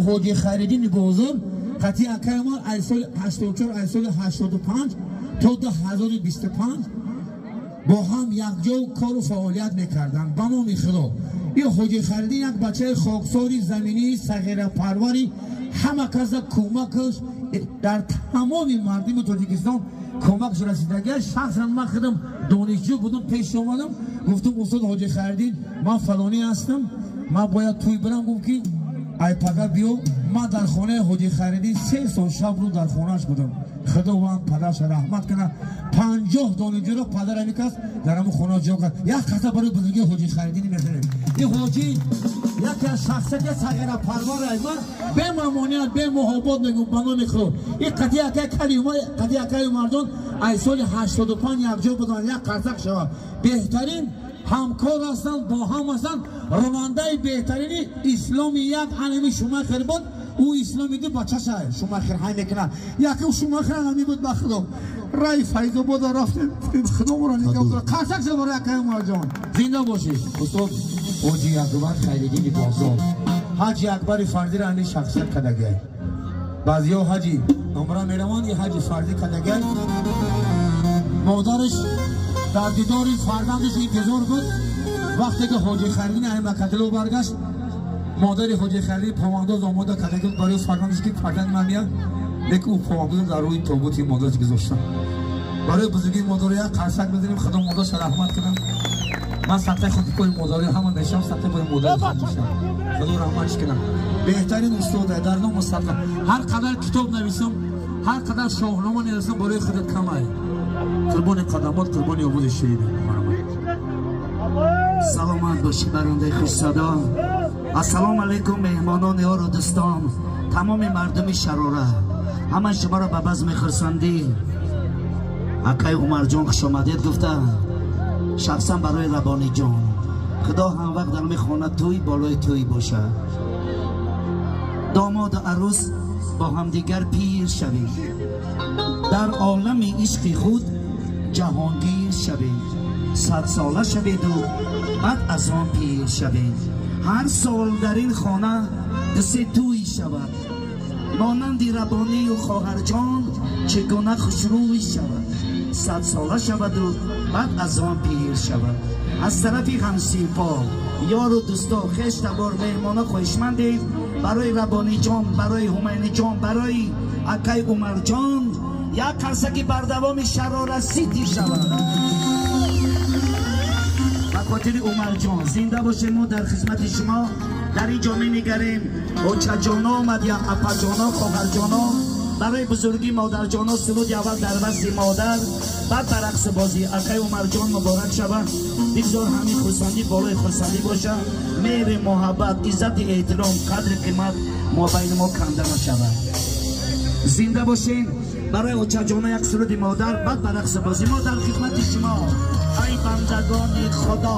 Ҳоҷи Хайриддини Бозор қатъи акай Умар аз соли 84, аз соли 85 то 2025 бо ҳам якҷо кору фаъолият мекарданд. Ба номи Худо, ин Ҳоҷи Хайриддин як бачаи хоксори заминии сағирапарвари, ҳама каса кӯмакаш дар тамоми мардуми Тоҷикистон кӯмакш расидагия. Шахсан ман худам донишҷӯ будам, пеш омадам, гуфтам: «Устод Ҳоҷи Хайриддин, ман фалонӣ ҳастам, ман бояд тӯй бирам». Гуфт ки ай пага биё. Ман дар хонаи Ҳоҷи Хайриддин 3 сол шаб рӯз дар хонааш будам. Худованд падарша раҳмат кунад. 50 донишҷӯро падарами кас дар ҳамон хона ҷо кард. Як қаса барои бузургии Ҳоҷи Хайриддин мезанем. Ин ҳоҷӣ яке аз шахсияти сағирапарвар. Ман бемамоният, бемуҳобот мегӯм, ба номи Худо, ин қатъи акай калима, қатъи акаи Умарҷон аз соли 85 якҷо буданд. Як қарсак шавад. Беҳтарин ҳамкор ҳастанд, бо ҳам ҳастанд. Ронандаи беҳтарини исломи як анами Шумахер буд. Ӯ исломи ду бачаша Шумахер ҳай мекунад. Якум Шумахер ҳами буд. Ба Худо, рай Файзобода рафтем, Худоморо нигоҳ дора. Қарсак шавад барои акаи Умарҷон. Зинда бошед, устод Ҳоҷи Акбар Хайриддини Бозор. Ҳаҷи акбари фарзиро ҳамин шахсият кардагай. Баъзиҳо ҳаҷи умра мераванд, и ҳаҷи фарзӣ кардагай. Модараш дар дидори фарзандаш интизор буд. Вақте ки Ҳоҷи Хайриддин аймакатло баргашт, модари Ҳоҷи Хайриддин повандоз омода карда буд барои фарзандаш, ки фарзанди ман меяд, лекин ӯ повандозро дар рӯи тобути модараш гузоштан. Барои бузургии модаро як қарсак бизанем. Худо модарша раҳмат кунам. Ман садқаи худи пои модари ҳама мешавам, садқаи пои модари худ мешавам. Худо раҳматш кунам. Беҳтарин устода дар ному садқа. Ҳар қадар китоб нависам, ҳар қадар шоҳнома нависам, барои худат камай. Қурбони қадамот, қурбони овози ширин. Саломат бошӣ, барандаи хушсадо. Ассалому алайкум, меҳмонон, ёру дӯстон, тамоми мардуми Шарора, ҳама шуморо ба базми хурсандӣ акай Умарҷон хушомадед гуфта, шахсан барои Рабониҷон, Худо ҳамвақт дар мехона тӯй болои тӯй бошад, домоду арӯс бо ҳамдигар пир шавед, дар олами ишқи худ ҷаҳонгир шавед, садсола шаведу баъд аз он пир шавед. Ҳар сол дар ин хона дусе тӯй шавад, монанди Рабонию хоҳарҷон чӣ гуна хушрӯй шавад, садсола шаваду баъд аз он пир шавад. Аз тарафи ҳамсинфо, ёру дӯсто, хештабор, меҳмоно хоҳишмандем, барои Рабониҷон, барои Ҳумайниҷон, барои акай Умарҷон як қарсаки бардавоми Шарора Сити шавад ба хотири Умарҷон. Зинда бошем. Мо дар хизмати шумо дар ин ҷо менигарем. Очаҷоно омад, я апаҷоно, хоҳарҷоно, барои бузургии модарҷоно суруди аввал дар вазни модар, баъд ба рақсу бозӣ. Акай Умарҷон, муборак шавад. Бигзор ҳамин хурсандӣ болои хурсандӣ боша, меҳри муҳаббат, иззати эҳтиром, қадри қимат мобайни мо канда нашавад. Зинда бошем. Барои очаҷоно як суруди модар, баъд ба рақсу бозӣ. Мо дар хизмати шумо, ай бандагони Худо.